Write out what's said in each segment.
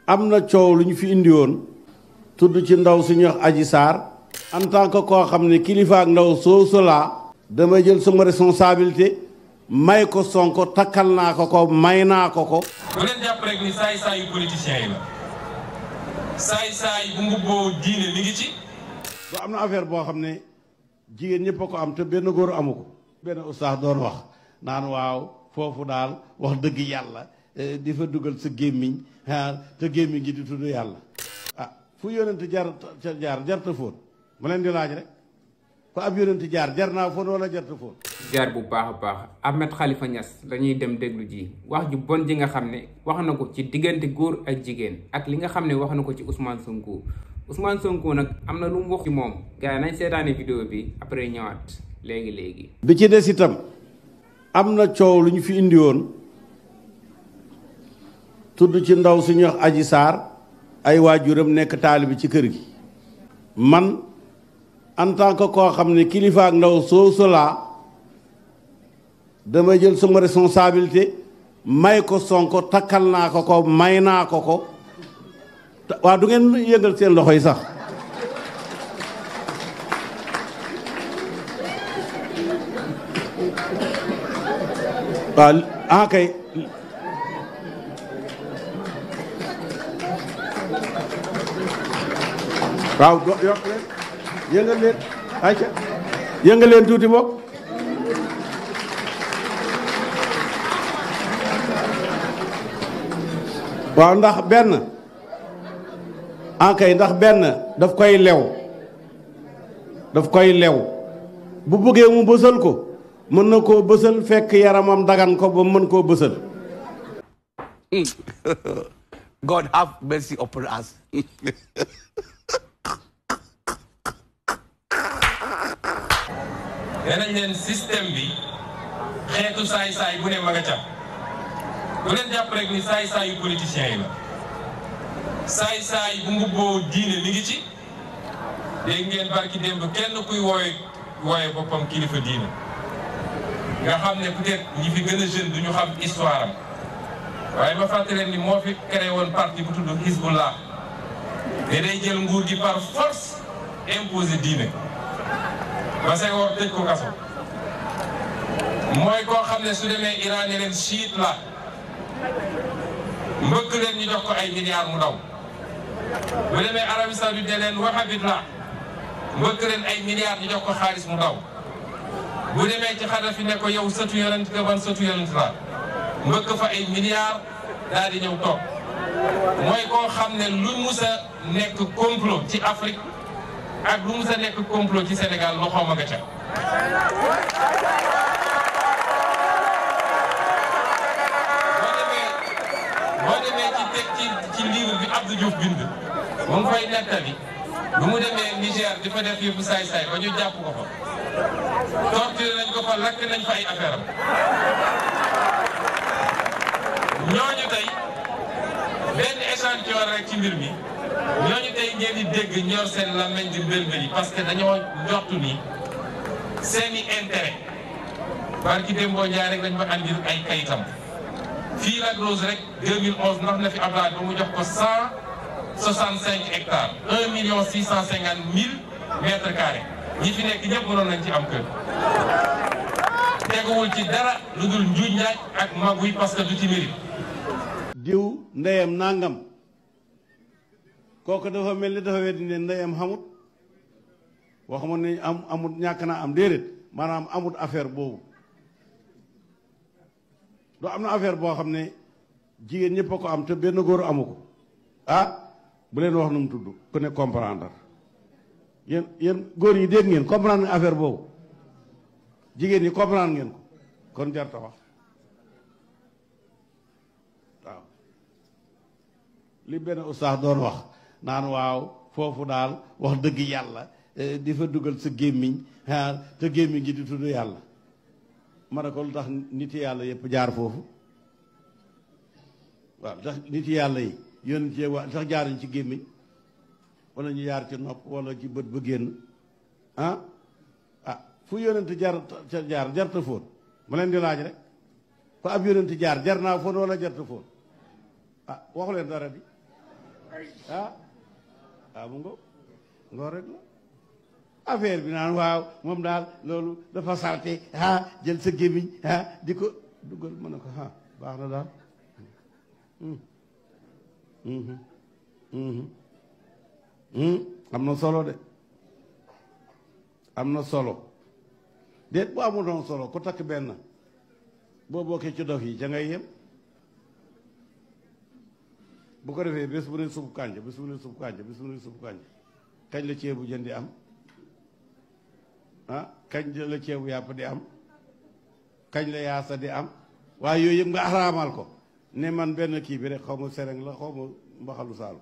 am na coow lu ñu fi indi woon tudd ci ndaw suñuy wax Adji Sarr en tant que koo xam ne kilifa ak ndaw soosu laa dama jël sama responsabilité may ko Sonko takkal naa ko ko may naa ko ko. bu leen jàpp rek ni saay-saayu politiciens yi la saay-saay bu mbubboo diine mi ngi ci. ba am na affaire boo xam ne jigéen ñëpp a ko am te benn góor amu ko. benn ustaas doon wax naan waaw foofu daal wax dëgg yàlla di fa dugal sa gémmiñ te gémmiñ gi di tudd yàlla. ah fu yonent jarta fóot ma leen di laaj rek fa ab yonent jar naa fóot wala jarta fóot. jaar bu baax a baax Ahmed Khalifa Niass lañuy dem déglu ji wax ju bon ji nga xam ne wax na ko ci diggante góor ak jigéen ak li nga xam ne wax na ko ci Ousmane Sonko nag am na lu mu wax ci moom gars yi nañ seetaane vidéo bi après ñëwaat léegi. bi ci des itam am na coow lu ñu fi indi woon tudd ci ndaw suñuy wax Adji Sarr ay waajuram nekk taalibi ci kër gi. man en tant que koo xam ne kilifa ak ndaw soosu laa dama jël sama responsabilité may ko Sonko takkal naa ko ko may naa ko ko waa du ngeen yëngal seen loxo yi sax waaw kay waaw yokk leen yëngal leen ayca yëngal leen tuuti bokk waaw ndax benn ndax benn daf koy lew bu bëggee mu bësal ko mën na koo bësal fekk yaramam dagan ko ba mën koo bësal. God have mercy upon us. nee nañ leen système bi xeetu saay-saay bu ne ma nga ca bu leen jàpp rek ni saay-saayu politiciens yi la saay-saay bu mbubboo diine mi ngi ci dégg ngeen barki démb kenn kuy wooye boppam kilifa diine nga xam ne peut-être ñi fi gën a jeune du ñu xam histoire am waaye ma fàttali leen ni moo fi créé woon parti bu tudd Hizbullah ne day jël nguur gi par force imposé diine ba Senghor tëj ko kaso mooy koo xam ne su demee Iran ne leen chiite la mbëkk leen ñu jox ko ay milliards mu daw bu demee Arabie Saoudite ne leen wahhabite la mbëkk leen ay milliards ñu jox ko xaalis mu daw bu demee ci Xadafi ne ko yow sëtu yonent nga ban sëtu yonent la mbëkk fa ay milliards daal di ñëw toog mooy koo xam ne lu mus a nekk complot ci Afrique ak lu mus a nekk complot ci Sénégal loxoom a nga ca. boo demee ci livre bi Abdou Diouf bind mu ngi fay nettali bu mu demee Niger di fa def yëfu saay-saay ba ñu jàpp ko fa torturé nañ ko fa lakk nañ fa ay affaire am ñooñu tey benn échantillon rek ci mbir mi ñooñu tey ngeen di dégg ñor seen làmmiñ di mbël-mbël yi parce que dañoo njortu ni seeni intérêt barki Dembo Ndiaye rek lañ ma andil ay kayitam fii Lac Rose rek 2011 ndax na fi Abdoulaye ba mu jox ko 165 hectares 1,650,000 mètres carrés ñi fi nekk ñëpp mënoon nañ ci am kër teguwul ci dara lu dul njuuj njaaj ak maguy parce que du ci mérite. diw ndeyam nangam kooku dafa mel ni dafa weddi ne ndeyam xamut waxuma ne amut ñàkk naa am déedéet maanaam amut affaire boobu doo am na affaire boo xam ne jigéen ñëpp a ko am te benn góor amu ko bu leen wax nu mu tudd ku ne comprendre yéen góor yi dégg ngeen comprendre nga affaire boobu jigéen ñi comprendre ngeen ko kon jarta wax waaw li benn ustaas doon wax naan waaw foofu daal wax dëgg yàlla di fa dugal sa gémmiñ te gémmiñ gi di tudd yàlla ma ne ko lu tax nit yàlla yëpp jaar foofu waaw tax nit yàlla yi yónni ci waa tax jaaruñ ci gémmiñ wala ñu jaar ci nopp wala ci bët ba génn fu yónent jarta fóot ma leen di laaj rek fa ab yónent jar naa fóot wala jarta fóot waxu leen dara di mu ngoo rek la affaire bi naan waaw moom daal loolu dafa salte jël sa gémmiñ di ko dugal mën na ko baax na daal am na solo de am na solo déet bu amul doon solo ku takk benn boo bokkee ci dof yi ca ngay yem bu ko defee bés bu ne supp kànja bés bu ne supp kànja bés bu ne supp kànja kañ la ceebu jën di am kañ la ceebu yàpp di am kañ la yaasa di am waaye yooyu yëpp nga araamal ko ne man benn kii bi rek xaw ma sereng la xaw ma mbaxalu saalu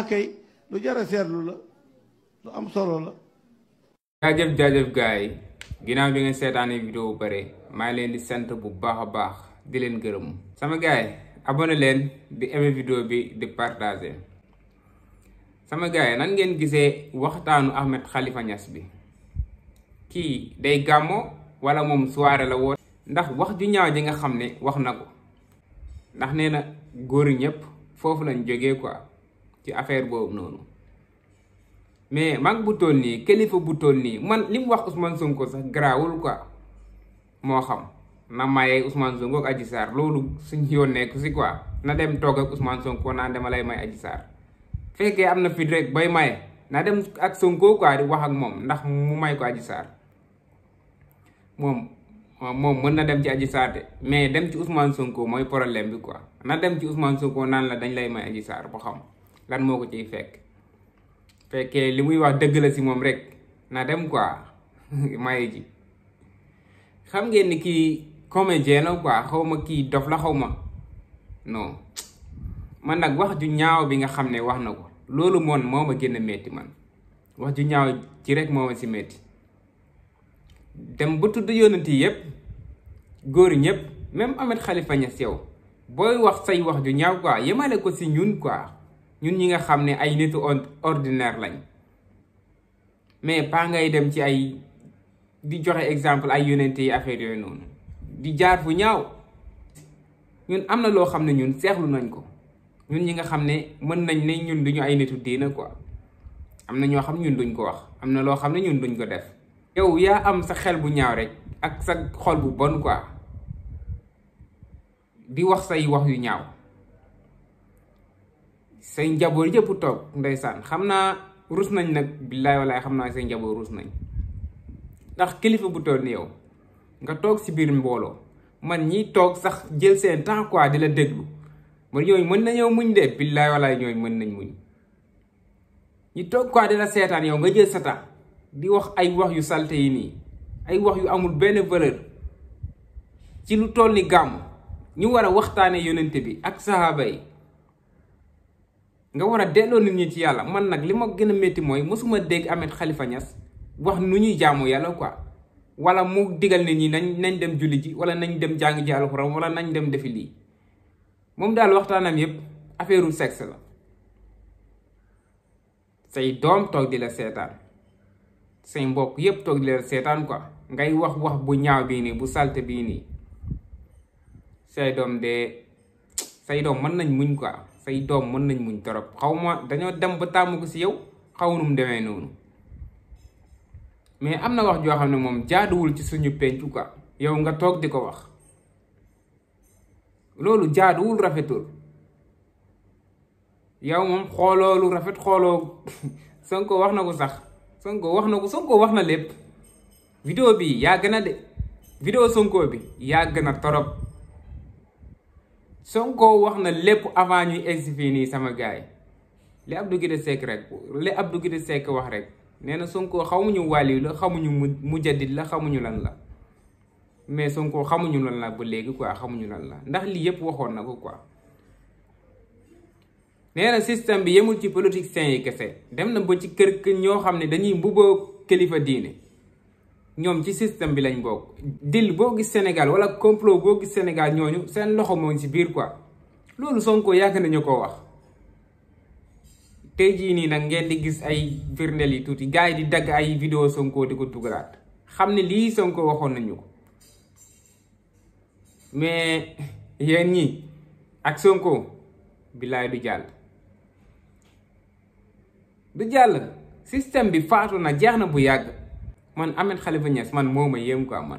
kay lu jar a seetlu la lu am solo la. jaajëf gars yi ginnaaw bi nga seetaanee vidéo bu bare maa ngi leen di sant bu baax a baax di leen gërëm sama gars yi abonné leen di aimer vidéo bi di partager sama gars yi nan ngeen gisee waxtaanu Ahmed Khalifa Niass bi kii day gàmmo wala moom soirée la woon ndax wax ju ñaaw ji nga xam ne wax na ko ndax nee na góor ñëpp foofu lañ jógee quoi ci affaire boobu noonu mais mag bu toll nii kilifa bu toll nii man li mu wax Ousmane Sonko sax garaawul quoi moo xam na mayee Ousmane Sonko ak Adji Sarr loolu suñ yoon nekk si quoi na dem toog ak Ousmane Sonko naan dama lay may Adji Sarr fekkee am na fit rek bay maye na dem ak Sonko quoi di wax ak moom ndax mu may ko Adji Sarr moom mën na dem ci Adji Sarr de mais dem ci Ousmane Sonko mooy problème bi quoi na dem ci Ousmane Sonko naan la dañ lay may Adji Sarr ba xam lan moo ko ciy fekk fekkee li muy wax dëgg la si moom rek na dem quoi maye ji xam ngeen ni kii comédien la quoi xaw ma kii dof la xaw ma non man nag wax ju ñaaw bi nga xam ne wax na ko loolu moom moo ma gën a metti man wax ju ñaaw ci rek moo ma si metti dem ba tudd yonent yi yëpp góor ñëpp même Ahmed Khalifa Niass yow booy wax say wax ju ñaaw quoi yemale ko si ñun quoi ñun ñi nga xam ne ay nitu ordinaire lañ mais pas ngay dem ci ay di joxe exemple ay yonent yi affaire yooyu noonu di jaar fu ñaaw ñun am na loo xam ne ñun seexlu nañ ko ñun ñi nga xam ne mën nañ ne ñun duñu ay nitu diina quoi am na ñoo xam ñun duñ ko wax am na loo xam ne ñun duñ ko def yow yaa am sa xel bu ñaaw rek ak sa xol bu bon quoi di wax say wax yu ñaaw say njaboot yëpp toog ndeysaan xam naa rus nañ nag billaay walaay xam naa say njaboot rus nañ ndax kilifa bu toll ni yow nga toog si biir mbooloo man ñi toog sax jël seen temps quoi di la déglu man ñooñu mën nañoo muñ de billaay walaay ñooñu mën nañ muñ ñi toog quoi di la seetaan yow nga jël sa temps di wax ay wax yu salte yi nii ay wax yu amul benn valeur ci lu toll ni gàmm ñu war a waxtaane yonente bi ak sahaaba yi nga war a delloo nit ñi ci yàlla man nag li ma gën a métti mooy mosuma dégg Ahmed Khalifa Niass wax nu ñuy jaamu yàlla quoi wala mu digal nit ñi nañ dem julli ji wala nañ dem jàng ji alxuraan wala nañ dem defi lii moom daal waxtaanam yépp affaireu sexe la say doom toog di la seetaan say mbokk yépp toog di la seetaan quoi ngay wax bu ñaaw bii nii bu salte bii nii say doom mën nañ muñ quoi say doom mën nañ muñ torop xaw ma dañoo dem ba tàmm ko si yow xaw nu mu demee noonu mais am na wax joo xam ne moom jaaduwul ci suñu pencu quoi yow nga toog di ko wax loolu jaaduwul rafetul yow moom xooloo lu rafet xooloo Sonko wax na ko sax Sonko wax na lépp vidéo bi yàgg na de vidéo Sonko bi yàgg na torop Sonko wax na lépp avant ñuy egsi fii nii sama gaay li Abdou Guité Seck wax rek nee na Sonko xamuñu wàlli la xamuñu mujaddid la xamuñu lan la mais Sonko xamuñu lan la ba léegi quoi xamuñu lan la ndax lii yépp waxoon na ko quoi nee na système bi yemul ci politiciens yi kese dem na ba ci kër ñoo xam ne dañuy mbubboo kilifa diine ñoom ci système bi lañ bokk dil boo gis Sénégal wala complot boo gis Sénégal ñooñu seen loxo moo ngi ci biir quoi loolu Sonko yàgg nañu ko wax tey jii nii nag ngeen di gis ay firndeel yi tuuti gars yi di dagg ay vidéo Sonko di ko dugalaat xam ne lii Sonko waxoon nañu ko mais yéen ñi ak Sonko billaay du jàll. du jàll système bi faatu na jeex na bu yàgg. man Ahmed Khalifa Niass man moo ma yéem quoi man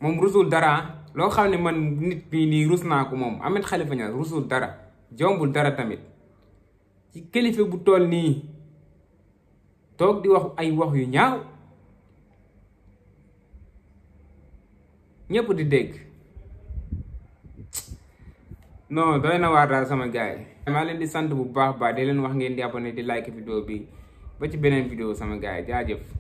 moom rusul dara loo xam ne man nit bii nii rus naa ko moom Ahmed Khalifa Niass rusul dara jombul dara tamit ci kilifa bu toll nii toog di wax ay wax yu ñaaw ñëpp di dégg non doy na waar daal sama gars yi maa leen di sant bu baax di leen wax ngeen di abonné di like vidéo bi ba ci beneen vidéo sama gars yi jaajëf